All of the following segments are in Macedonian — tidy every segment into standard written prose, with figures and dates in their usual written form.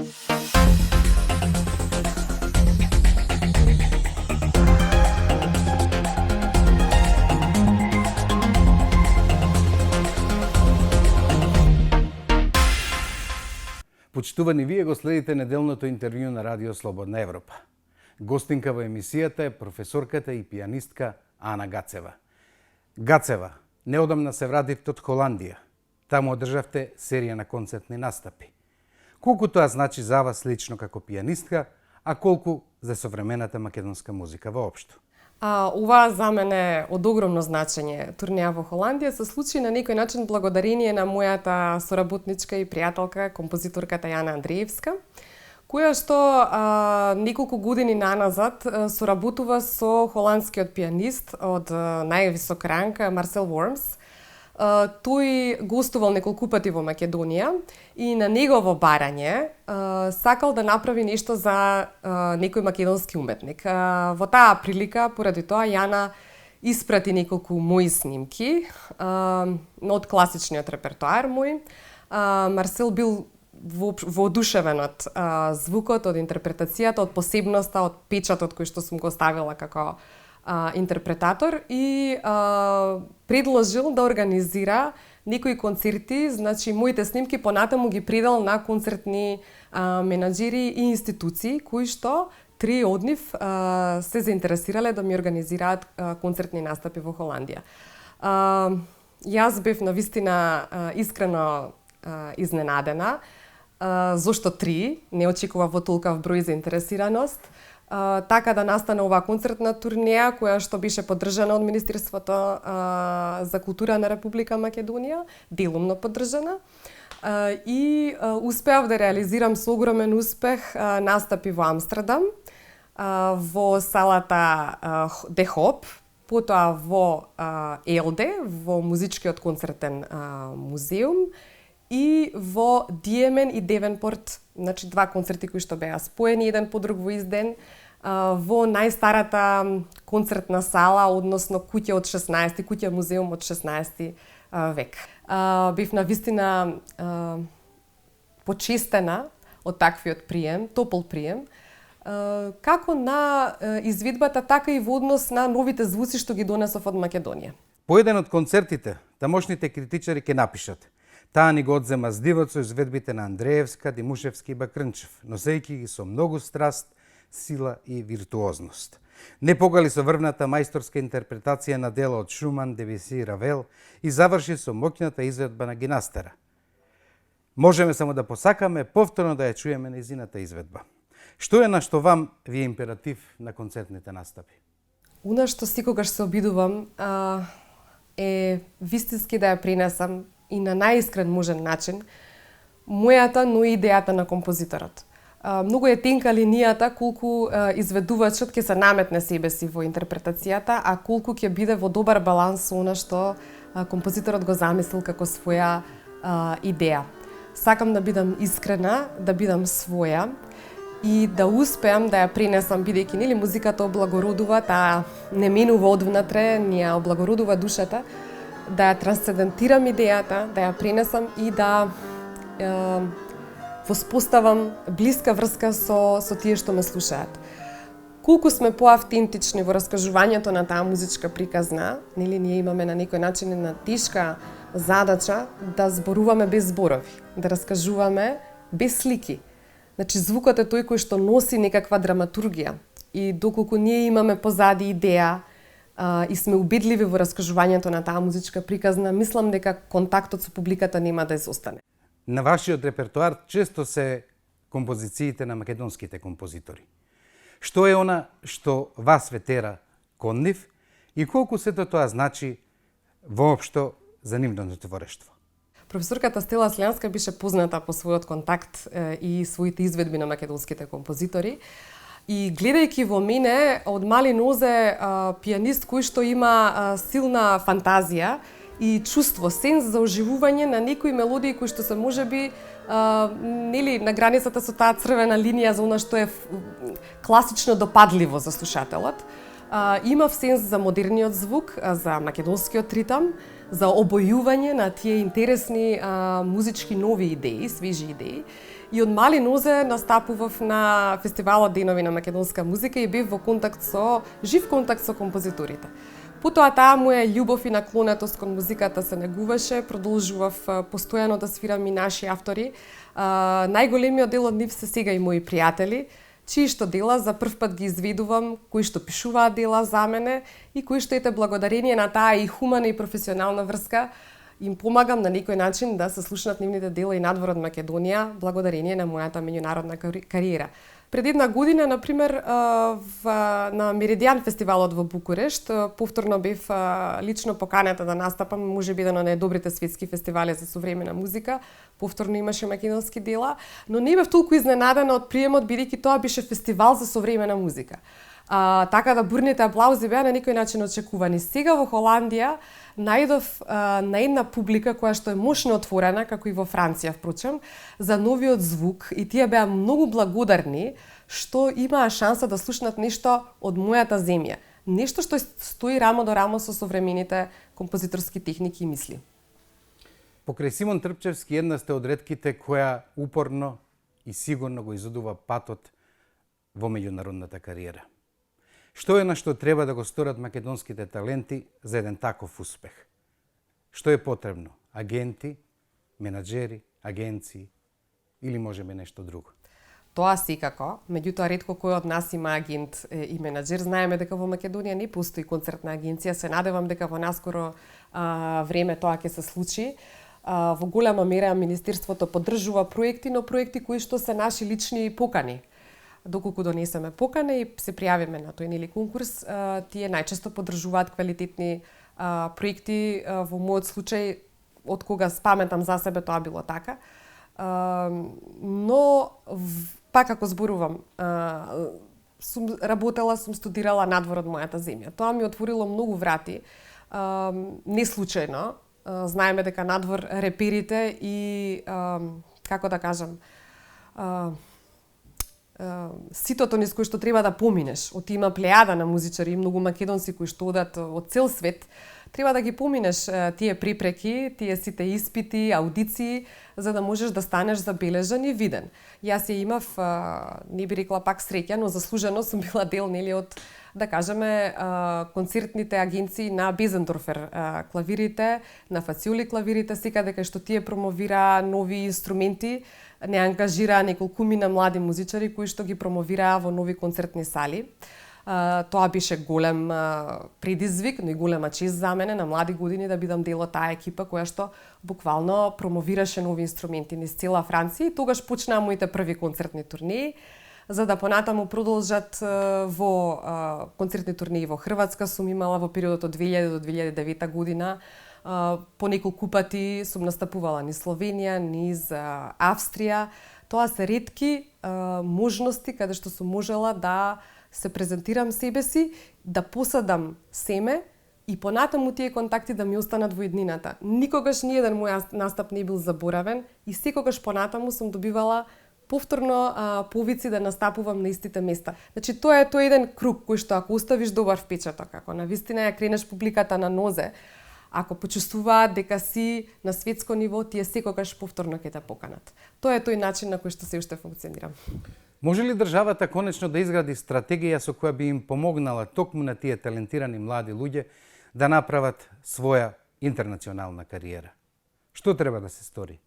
Почитувани, вие го следите неделното интервју на Радио Слободна Европа. Гостинка во емисијата е професорката и пијанистка Ана Гацева. Гацева, неодамна се вративте од Холандија. Таму одржавте серија на концертни настапи. Колку тоа значи за вас лично како пијанистка, а колку за современата македонска музика воопшто? Ова за мене од огромно значење. Турнеја во Холандија се случи на некој начин благодарение на мојата соработничка и пријателка, композиторката Јана Андреевска, која што неколку години наназад соработува со холандскиот пијанист од највисок ранг Марсел Вормс. Тој гостувал неколку пати во Македонија и на негово барање сакал да направи нешто за некој македонски уметник. Во таа прилика, поради тоа, Јана испрати неколку мои снимки од класичниот репертоар мој. Марсел бил воодушевен од звукот, од интерпретацијата, од посебноста, од печатот кој што сум го ставила како интерпретатор и предложил да организира некои концерти, значи моите снимки понатаму ги предал на концертни менаџери и институции кои што три од нив се заинтересирале да ми организираат концертни настапи во Холандија. Јас бев навистина искрено изненадена зошто три, не очекував во толкав број заинтересираност. Така да настана оваа концертна турнеја која што беше поддржана од Министерството за култура на Република Македонија, делумно поддржана. И успеав да реализирам со огромен успех настапи во Амстердам, во салата Де Хоп, потоа во Елде, во музичкиот концертен музеум, и во Диемен и Девенпорт, значи два концерти кои што беа споени еден по друг во изден, во најстарата концертна сала, односно куќа од 16, куќа музеум од 16 век. Бев навистина почестена од таквиот прием, топол прием, како на изведбата, така и во однос на новите звуци што ги донесов од Македонија. По еден од концертите, тамошните критичари ќе напишат: таа ни го одзема здивот со изведбите на Андреевска, Димушевски и Бакрнчев, носејќи ги со многу страст, сила и виртуозност. Не погали со врвната мајсторска интерпретација на дела од Шуман, Дебюси и Равел и заврши со моќната изведба на Гинастера. Можеме само да посакаме повторно да ја чуеме нејзината изведба. Што е на што вам ви е императив на концертните настапи? Она што секогаш се обидувам е вистински да ја пренесам и на најискрен можен начин мојата, но и идејата на композиторот. Многу е тенка линијата колку изведувачот ќе се наметне себе си во интерпретацијата, а колку ќе биде во добар баланс со она што композиторот го замислил како своја идеја. Сакам да бидам искрена, да бидам своја и да успеам да ја пренесам, бидејќи нели музиката облагородува, таа не менува одвнатре, ни ја облагородува душата, да ја трансцендентирам идејата, да ја пренесам и да воспоставам блиска врска со тие што ме слушаат. Колку сме поавтентични во раскажувањето на таа музичка приказна, нели ние имаме на некој начин една тешка задача да зборуваме без зборови, да раскажуваме без слики. Значи звукот е тој кој што носи некаква драматургија и доколку ние имаме позади идеја и сме убедливи во раскажувањето на таа музичка приказна, мислам дека контактот со публиката нема да изостане. На вашиот репертоар често се композициите на македонските композитори. Што е она што вас ветера кон нив и колку сето тоа значи воопшто за нивното творештво? Професорката Стела Слјанска беше позната по својот контакт и своите изведби на македонските композитори. И гледајќи во мене од мали нозе пијанист кој што има силна фантазија и чувство, сенс за оживување на некои мелодии кои што се можеби нели на границата со таа црвена линија за она што е класично допадливо за слушателот. Имав сенс за модерниот звук, за македонскиот ритам, за обојување на тие интересни музички нови идеи, свежи идеи. И од мали нозе настапував на фестивалот Денови на македонска музика и бев во жив контакт со композиторите. Потоа таа моја љубов и наклонетост кон музиката се негуваше, продолжував постојано да свирам и наши автори. Најголемиот дел од нив се сега и мои пријатели, чии што дела за прв пат ги изведувам, кои што пишуваат дела за мене и кои што благодарение на таа и хумана и професионална врска им помагам на некој начин да се слушнат нивните дела и надвор од Македонија, благодарение на мојата меѓународна кариера. Пред една година, например, на Меридиан фестивалот во Букурешт, повторно бев лично поканета да настапам, можеби еден од најдобрите светски фестивали за современа музика. Повторно имаше македонски дела, но не бев толку изненадена од приемот, бидејќи тоа беше фестивал за современа музика. Така да бурните аплаузи беа на некој начин очекувани. Сега во Холандија најдов на една публика која што е мощно отворена, како и во Франција, впрочем, за новиот звук и тие беа многу благодарни што имаа шанса да слушнат нешто од мојата земја. Нешто што стои рамо до рамо со современите композиторски техники и мисли. Покрај Симон Трпчевски една сте од ретките која упорно и сигурно го изудува патот во меѓународната кариера. Што е на што треба да го сторат македонските таленти за еден таков успех? Што е потребно? Агенти, менаџери, агенции или можеме нешто друго? Тоа секако, меѓутоа ретко кој од нас има агент и менаџер. Знаеме дека во Македонија не постои концертна агенција, се надевам дека во наскоро време тоа ќе се случи. Во голема мера Министерството поддржува проекти, но проекти кои што се наши лични покани. Доколку донесеме покана и се пријавиме на тој конкурс, тие најчесто поддржуваат квалитетни проекти. Во мојот случај, од кога спаметам за себе, тоа било така. Но, пак ако зборувам, сум работела, сум студирала надвор од мојата земја. Тоа ми отворило многу врати, не случајно. Знаеме дека надвор реперите и, како да кажам, ситото низ кој што треба да поминеш. Од има плејада на музичари и многу македонци кои што одат од цел свет, треба да ги поминеш тие препреки, тие сите испити, аудиции, за да можеш да станеш забележан и виден. Јас ја имав, не би рекла пак среќа, но заслужено сум била дел од, да кажеме, концертните агенции на Безендорфер клавирите, на Фациоли клавирите, секаде кај што тие промовира нови инструменти, не ангажираа неколкумина млади музичари кои што ги промовираа во нови концертни сали. Тоа беше голем предизвик, но и голема чест за мене на млади години да бидам дел од таа екипа која што буквално промовираше нови инструменти низ цела Франција и тогаш почнаа моите први концертни турнеи, за да понатаму продолжат во концертни турнеи во Хрватска. Сум имала во периодот од 2000 до 2009 година. По неколку пати сум настапувала низ Словенија, низ Австрија. Тоа се ретки можности каде што сум можела да се презентирам себе си, да посадам семе и понатаму тие контакти да ми останат во иднината. Никогаш ни еден мој настап не бил заборавен и секогаш понатаму сум добивала повторно повици да настапувам на истите места. Значи тоа е еден круг кој што ако оставиш добар впечаток, ако навистина ја кренеш публиката на нозе, ако почувствуваат дека си на светско ниво, тие секогаш повторно ќе те поканат. Тоа е тој начин на кој што се уште функционирам. Може ли државата конечно да изгради стратегија со која би им помогнала токму на тие талентирани млади луѓе да направат своја интернационална кариера? Што треба да се стори?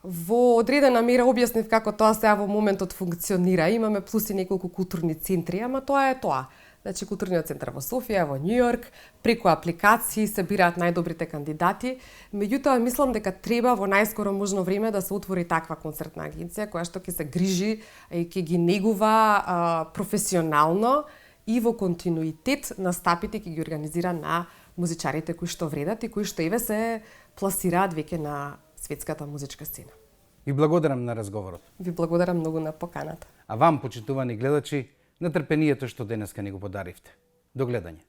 Во одредена мера објаснив како тоа сега во моментот функционира. Имаме плюс и неколку културни центри, ама тоа е тоа. Значи, културниот центар во Софија, во Њујорк, преку апликации се бираат најдобрите кандидати. Меѓутоа, мислам дека треба во најскоро можно време да се отвори таква концертна агенција која што ќе се грижи и ќе ги негува професионално и во континуитет настапите ќе ги организира на музичарите кои што вредат и кои што еве се пласираат веќе на светската музичка сцена. Ви благодарам на разговорот. Ви благодарам многу на поканата. А вам, почитувани гледачи, на трпението што денеска ни го подаривте. До гледање.